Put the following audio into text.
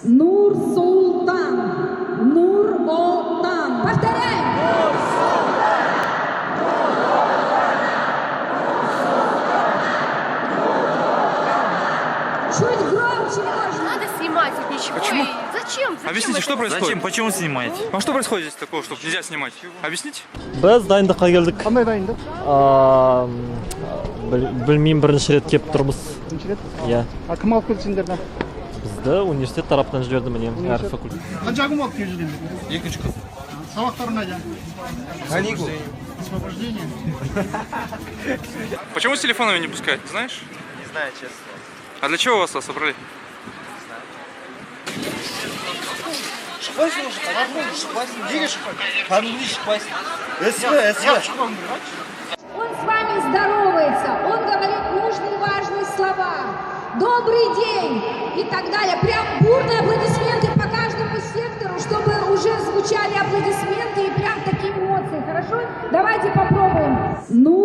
Нур Султан. Нур Отан. Повторяем. Нур. Чуть громче можно. Надо снимать тут ничего. Почему? И зачем? Зачем Объясните, это? что происходит? Зачем? Почему снимаете? А что происходит здесь такого, чтобы нельзя снимать? Объясните. Біз дайындыққа келдік. Қандай дайындық? Аа, білмеймін, бірінші рет келіп тұрмыз. Бірінші рет? Иә. А кім алып келді сендерді? Бізді университет тарапынан жіберді, міне, әр факультет. Қанша күн болды келіп жүргенде? Екінші күн. Сабақтар ұнайды? Каникулы. Освобождение. Почему с телефонами не пускают, не знаешь? Не знаю, честно. А для чего вас собрали? Шықпайсың уже, шықпайсың. Неге шықпайсың? Кәдімгідей шықпайсың. СВ, СВ. Он с вами здоровается, он говорит нужные важные слова. Добрый день и так далее. Прям бурные аплодисменты по каждому сектору, чтобы уже звучали аплодисменты и прям такие эмоции. Хорошо? Давайте попробуем. Ну.